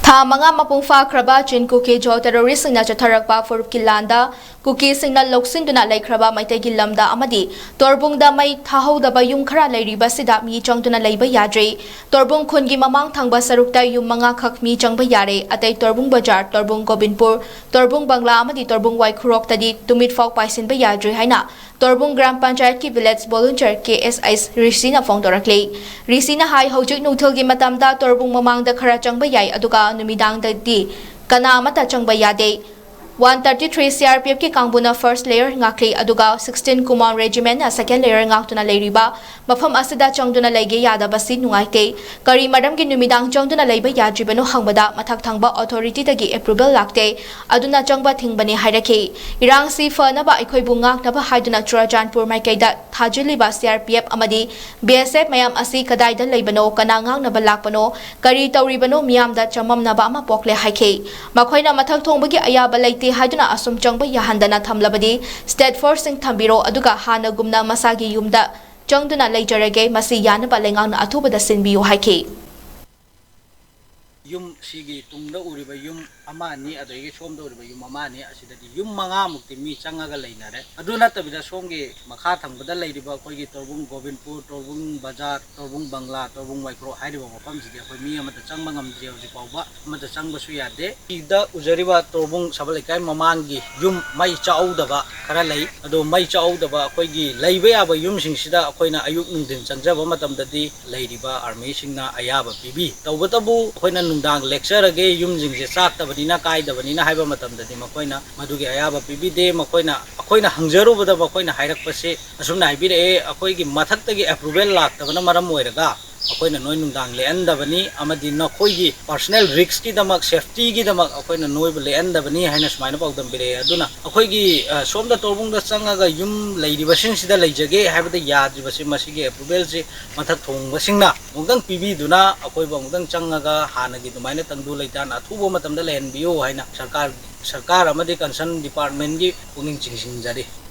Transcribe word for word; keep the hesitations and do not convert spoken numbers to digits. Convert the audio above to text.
ꯊꯥ ꯃꯉꯥ ꯃꯄꯨꯡ ꯐꯥꯈ꯭ꯔꯕ ꯆꯤꯟ ꯀꯨꯀꯤ ꯖꯣ ꯇꯦꯔꯣꯔꯤꯁꯁꯤꯡꯅ ꯆꯠꯊꯔꯛꯄ ꯐꯨꯔꯨꯞꯀꯤ ꯂꯥꯟꯗ ꯀꯨꯀꯤꯁꯤꯡꯅ ꯂꯧꯁꯤꯟꯗꯨꯅ ꯂꯩꯈ꯭ꯔꯕ ꯃꯩꯇꯩꯒꯤ ꯂꯝꯗ ꯑꯃꯗꯤ ꯇꯣꯔꯕꯨꯡꯗ ꯃꯩ ꯊꯥꯍꯧꯗꯕ ꯌꯨꯝ ꯈꯔ ꯂꯩꯔꯤꯕꯁꯤꯗ ꯃꯤ ꯆꯪꯗꯨꯅ ꯂꯩꯕ ꯌꯥꯗ꯭ꯔꯤ꯫ ꯇꯣꯔꯕꯨꯡ ꯈꯨꯟꯒꯤ ꯃꯃꯥꯡ ꯊꯪꯕ ꯁꯔꯨꯛꯇ ꯌꯨꯝ ꯃꯉꯥꯈꯛ ꯃꯤ ꯆꯪꯕ ꯌꯥꯔꯦ꯫ ꯑꯇꯩ ꯇꯣꯔꯕꯨꯡ ꯕꯖꯥꯔ, ꯇꯣꯔꯕꯨꯡ ꯒꯣꯕꯤꯟꯄꯨꯔ, ꯇꯣꯔꯕꯨꯡ ꯕꯪꯂꯥ ꯑꯃꯗꯤ ꯇꯣꯔꯕꯨꯡ ꯋꯥꯏꯈꯨꯔꯣꯛꯇꯗꯤ ꯇꯨꯃꯤꯠ ꯐꯥꯎ ꯄꯥꯏꯁꯤꯟꯕ ꯌꯥꯗ꯭ꯔꯤ ꯍꯥꯏꯅ ꯇꯣꯔꯕꯨꯡ ꯒ꯭ꯔꯥꯝ ꯄꯟꯆꯥꯌꯠꯀꯤ ꯚꯤꯂꯦꯖ ꯚꯣꯂꯨꯟꯇꯤꯌꯔ ꯀꯦ ꯑꯦꯁ ꯑꯩꯁ ꯔꯤꯁꯤꯅ ꯐꯣꯡꯗꯣꯔꯛꯂꯤ꯫ ꯔꯤꯁꯤꯅ ꯍꯥꯏ, ꯍꯧꯖꯤꯛ ꯅꯨꯡꯊꯤꯜꯒꯤ ꯃꯇꯝꯗ ꯇꯣꯔꯕꯨꯡ ꯃꯃꯥꯡꯗ ꯈꯔ ꯆꯪꯕ ꯌꯥꯏ, ꯑꯗꯨꯒ ꯅꯨꯃꯤꯗꯥꯡꯗꯗꯤ ꯀꯅꯥ ꯑꯃꯠꯇ ꯆꯪꯕ ꯌꯥꯗꯦ꯫ One thirty three C R P ꯑꯦꯐꯀꯤ ꯀꯥꯡꯕꯨꯅ ꯐꯥꯔꯁ ꯂꯦꯌꯔ ꯉꯥꯛꯂꯤ, ꯑꯗꯨꯒ ꯁꯤꯛꯁꯇꯤꯟ ꯀꯨꯃꯥꯎꯟ ꯔꯦꯖꯤꯃꯦꯟꯅ ꯁꯦꯀꯦꯟ ꯂꯦꯌꯔ ꯉꯥꯛꯇꯨꯅ ꯂꯩꯔꯤꯕ ꯃꯐꯝ ꯑꯁꯤꯗ ꯆꯪꯗꯨꯅ ꯂꯩꯒꯦ ꯌꯥꯗꯕꯁꯤ ꯅꯨꯡꯉꯥꯏꯇꯦ꯫ ꯀꯔꯤ ꯃꯔꯝꯒꯤ ꯅꯨꯃꯤꯗꯥꯡ ꯆꯪꯗꯨꯅ ꯂꯩꯕ ꯌꯥꯗ꯭ꯔꯤꯕꯅꯣ ꯍꯪꯕꯗ ꯃꯊꯛ ꯊꯪꯕ ꯑꯣꯊꯣꯔꯤꯇꯤꯗꯒꯤ ꯑꯦꯄ꯭ꯔꯨꯚꯦꯜ ꯂꯥꯛꯇꯦ, ꯑꯗꯨꯅ ꯆꯪꯕ ꯊꯤꯡꯕꯅꯤ ꯍꯥꯏꯔꯛꯈꯤ꯫ ꯏꯔꯥꯡꯁꯤ ꯐꯅꯕ ꯑꯩꯈꯣꯏꯕꯨ ꯉꯥꯛꯅꯕ ꯍꯥꯏꯗꯨꯅ ꯆꯨꯔꯆꯥꯟꯄꯨꯔ ꯃꯥꯏꯀꯩꯗ ꯊꯥꯖꯤꯜꯂꯤꯕ ꯁꯤ ꯑꯥꯔ ꯄꯤ ꯑꯦꯐ ꯑꯃꯗꯤ ꯕꯤ ꯑꯦꯁ ꯑꯦꯐ ꯃꯌꯥꯝ ꯑꯁꯤ ꯀꯗꯥꯏꯗ ꯂꯩꯕꯅꯣ, ꯀꯅꯥ ꯉꯥꯛꯅꯕ ꯂꯥꯛꯄꯅꯣ, ꯀꯔꯤ ꯇꯧꯔꯤꯕꯅꯣ, ꯃꯤꯌꯥꯝꯗ ꯆꯃꯝꯅꯕ ꯑꯃ ꯄꯣꯛꯂꯦ ꯍꯥꯏꯈꯤ꯫ ꯃꯈꯣꯏꯅ ꯃꯊꯛ ꯊꯣꯡꯕꯒꯤ ꯑꯌꯥꯕ ꯂꯩꯇꯦ ꯍꯥꯏꯗꯨꯅ ꯑꯁꯨꯝ ꯆꯪꯕ ꯌꯥꯍꯟꯗꯅ ꯊꯝꯂꯕꯗꯤ ꯁ꯭ꯇꯦꯠ ꯐꯣꯔꯁꯁꯤꯡ ꯊꯝꯕꯤꯔꯣ, ꯑꯗꯨꯒ ꯍꯥꯟꯅꯒꯨꯝꯅ ꯃꯁꯥꯒꯤ ꯌꯨꯝꯗ ꯆꯪꯗꯨꯅ ꯂꯩꯖꯔꯒꯦ, ꯃꯁꯤ ꯌꯥꯅꯕ ꯂꯩꯉꯥꯛꯅ ꯑꯊꯨꯕꯗ ꯁꯤꯟꯕꯤꯌꯨ ꯍꯥꯏꯈꯤ꯫ ꯌꯨꯝ ꯁꯤꯒꯤ ꯇꯨꯡꯗ ꯎꯔꯤꯕ ꯌꯨꯝ ꯑꯃ ꯑꯅꯤ, ꯑꯗꯒꯤ ꯁꯣꯝꯗ ꯎꯔꯤꯕ ꯌꯨꯝ ꯑꯃ ꯑꯅꯤ, ꯑꯁꯤꯗꯗꯤ ꯌꯨꯝ ꯃꯉꯥꯃꯨꯛꯇꯤ ꯃꯤ ꯆꯪꯉꯒ ꯂꯩꯅꯔꯦ꯫ ꯑꯗꯨ ꯅꯠꯇꯕꯤꯗ ꯁꯣꯝꯒꯤ ꯃꯈꯥ ꯊꯪꯕꯗ ꯂꯩꯔꯤꯕ ꯑꯩꯈꯣꯏꯒꯤ ꯇꯣꯔꯕꯨꯡ ꯒꯣꯕꯤꯟꯄꯨꯔ, ꯇꯣꯔꯕꯨꯡ ꯕꯖꯥꯔ, ꯇꯣꯔꯕꯨꯡ ꯕꯪꯂꯥ, ꯇꯣꯔꯕꯨꯡ ꯋꯥꯏꯈ꯭ꯔꯣꯛ ꯍꯥꯏꯔꯤꯕ ꯃꯐꯝꯁꯤꯗꯤ ꯑꯩꯈꯣꯏ ꯃꯤ ꯑꯃꯠꯇ ꯆꯪꯕ ꯉꯝꯗ꯭ꯔꯤ ꯍꯧꯖꯤꯛ ꯐꯥꯎꯕ꯫ ꯑꯃꯠꯇ ꯆꯪꯕꯁꯨ ꯌꯥꯗꯦ꯫ ꯁꯤꯗ ꯎꯖꯔꯤꯕ ꯇꯣꯔꯕꯨꯡ ꯁꯕꯜ ꯂꯩꯀꯥꯏ ꯃꯃꯥꯡꯒꯤ ꯌꯨꯝ ꯃꯩ ꯆꯥꯛꯍꯧꯗꯕ ꯈꯔ ꯂꯩ꯫ ꯑꯗꯣ ꯃꯩ ꯆꯥꯛꯍꯧꯗꯕ ꯑꯩꯈꯣꯏꯒꯤ ꯂꯩꯕ ꯌꯥꯕ ꯌꯨꯝꯁꯤꯡꯁꯤꯗ ꯑꯩꯈꯣꯏꯅ ꯑꯌꯨꯛ ꯅꯨꯡꯊꯤꯟ ꯆꯪꯖꯕ ꯃꯇꯝꯗꯗꯤ ꯂꯩꯔꯤꯕ ꯑꯥꯔꯃꯤꯁꯤꯡꯅ ꯑꯌꯥꯕ ꯄꯤꯕꯤ꯫ ꯇꯧꯕꯇꯕꯨ ꯑꯩꯈꯣꯏꯅ ꯅꯨꯡꯗꯥꯡ ꯂꯦꯛꯆꯔꯒꯦ, ꯌꯨꯝꯁꯤꯡꯁꯦ ꯆꯥꯛꯇꯕꯅꯤꯅ, ꯀꯥꯏꯗꯕꯅꯤꯅ ꯍꯥꯏꯕ ꯃꯇꯝꯗꯗꯤ ꯃꯈꯣꯏꯅ ꯃꯗꯨꯒꯤ ꯑꯌꯥꯕ ꯄꯤꯕꯤꯗꯦ꯫ ꯃꯈꯣꯏꯅ, ꯑꯩꯈꯣꯏꯅ ꯍꯪꯖꯔꯨꯕꯗ ꯃꯈꯣꯏꯅ ꯍꯥꯏꯔꯛꯄꯁꯦ ꯑꯁꯨꯝꯅ ꯍꯥꯏꯕꯤꯔꯛꯑꯦ, "ꯑꯩꯈꯣꯏꯒꯤ ꯃꯊꯛꯇꯒꯤ ꯑꯦꯄ꯭ꯔꯨꯚꯦꯜ ꯂꯥꯛꯇꯕꯅ ꯃꯔꯝ ꯑꯣꯏꯔꯒ ꯑꯩꯈꯣꯏꯅ ꯅꯣꯏ ꯅꯨꯡꯗꯥꯡ ꯂꯦꯛꯍꯟꯗꯕꯅꯤ ꯑꯃꯗꯤ ꯅꯈꯣꯏꯒꯤ ꯄꯥꯔꯁꯣꯅꯦꯜ ꯔꯤꯛꯁꯀꯤꯗꯃꯛ, ꯁꯦꯐꯇꯤꯒꯤꯗꯃꯛ ꯑꯩꯈꯣꯏꯅ ꯅꯣꯏꯕꯨ ꯂꯦꯛꯍꯟꯗꯕꯅꯤ" ꯍꯥꯏꯅ ꯁꯨꯃꯥꯏꯅ ꯄꯥꯎꯗꯝꯕꯤꯔꯛꯑꯦ꯫ ꯑꯗꯨꯅ ꯑꯩꯈꯣꯏꯒꯤ, ꯑ, ꯁꯣꯝꯗ ꯇꯣꯔꯕꯨꯡꯗ ꯆꯪꯉꯒ ꯌꯨꯝ ꯂꯩꯔꯤꯕꯁꯤꯡꯁꯤꯗ ꯂꯩꯖꯒꯦ ꯍꯥꯏꯕꯗ ꯌꯥꯗ꯭ꯔꯤꯕꯁꯤ ꯃꯁꯤꯒꯤ ꯑꯦꯄ꯭ꯔꯨꯚꯦꯜꯁꯤ ꯃꯊꯛ ꯊꯣꯡꯕꯁꯤꯡꯅ ꯑꯃꯨꯛꯇꯪ ꯄꯤꯕꯤꯗꯨꯅ ꯑꯩꯈꯣꯏꯕꯨ ꯑꯃꯨꯛꯇꯪ ꯆꯪꯉꯒ ꯍꯥꯟꯅꯒꯤ ꯑꯗꯨꯃꯥꯏꯅ ꯇꯪꯗꯨ ꯂꯩꯇꯥꯅ ꯑꯊꯨꯕ ꯃꯇꯝꯗ ꯂꯩꯍꯟꯕꯤꯌꯨ ꯍꯥꯏꯅ ꯁꯔꯀꯥꯔ, ꯁꯔꯀꯥꯔ ꯑꯃꯗꯤ ꯀꯟꯁꯔꯟ ꯗꯤꯄꯥꯔꯠꯃꯦꯟꯒꯤ ꯄꯨꯛꯅꯤꯡ ꯆꯤꯡꯁꯤꯟꯖꯔꯤ꯫